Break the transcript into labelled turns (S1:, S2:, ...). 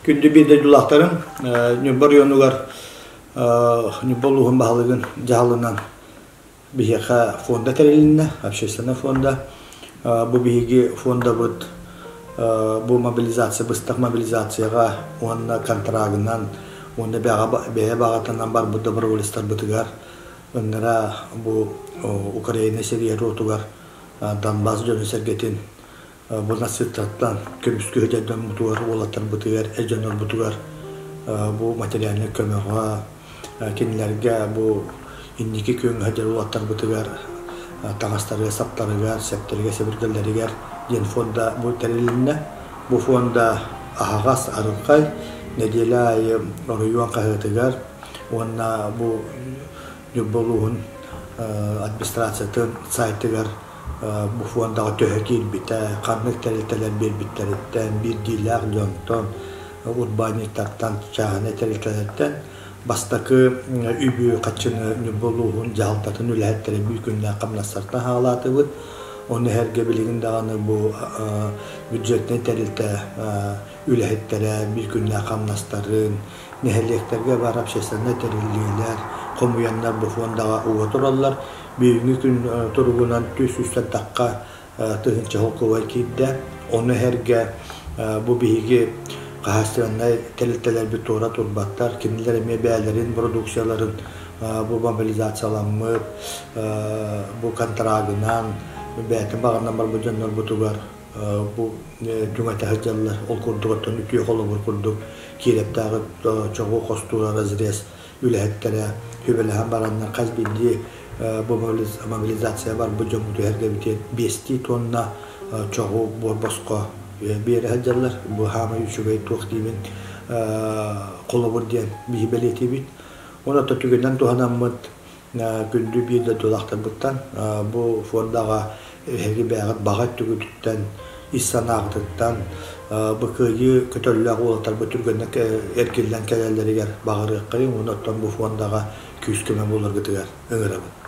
S1: Күндү биир дойдулаахтарым, Ньурба оройуонугар Ньурба улууһун баһылыгын дьаһалынан биһиэхэ фонда тэрилиннэ, общественнай фонда. Бу биһиги фондабыт бу мобилизация, быстах мобилизацияҕа уонна контрагынан уонна бэйэ баҕатынан барбыт доброволецтарбытыгар ыҥыра бу Украина сэрии ротугар Донбасс дьонун-сэргэтин бу нацистартан көмүскүү сылдьар дьоммутугар, уолаттарбытыгар, эр дьоннорбутугар бу материальнай көмөҕө, кинилэргэ бу инники күөҥҥэ сылдьар уолаттарбытыгар таҥастарыгар, саптарыгар, сэптэригэр-сэбиргэллэригэр диэн фонда бу тэрилиннэ. Бу фонда аһаҕас, арылхай, нэдиэлэ аайы оройуон хаһыатыгар уонна бу Ньурба улууһун администрациятын сайтыгар бу фондаҕа төһө киирбитэ, ханнык тэрилтэлэр биэрбиттэриттэн, биирдиилээх дьонтон, урбаанньыттартан, чааһынай тэрилтэлэртэн бастакы үбү хаччыны Ньурба улууһун дьаһалтатын үлэһиттэрэ биир күннээх хамнастартан хаалаатыбыт. Ону эһэргэ билигин даҕаны бу бюджетнай тэрилтэ үлэһиттэрэ биир күннээх хамнастарын, нэһилиэктэргэ баар общественнай тэриллиилэр хомуйаннар бу фондаҕа уга тураллар. Бүгүҥҥү күн туругунан 300 тахха тыһыынча холкуобай киирдэ. Ону эһэргэ бу биһиги хаһаайыстыбаннай тэрилтэлэрбит туора турбаттар. Кинилэр эмиэ бэйэлэрин продукцияларын бу мобилизацияламмыт, бу контрагынан, бэйэтин баҕарынан барбыт дьоннорбутугар бу түҥэтэ сылдьаллар. Ол курдук оттон үтүө холобур курдук Киирэптээҕи чоҕу хостуур разрез үлэһиттэрэ сүбэлэһэн бараннар хас биирдии бу мобилизация барбыт дьоммут түһэргэбитигэр биэстии тонна чоҕу буор босхо биэрэ сылдьаллар. Бу хаамай үчүгэй туох диибин холобур диэн биһи бэлиэтиибит. Уонна түгэнинэн туһанаммыт күндү биир дойдулаахтарбыттан бу фондаҕа эһиги бэйэҕит баҕа өттүгүтүттэн, ис санааҕытыттан бу кыайыы көтөллөөх уолаттарбыт түргэнник эргиллэн кэлэллэригэр баҕарыаххайыҥ уонна оттон бу фондаҕа күүс-көмө буоларгытыгар ыҥырабын.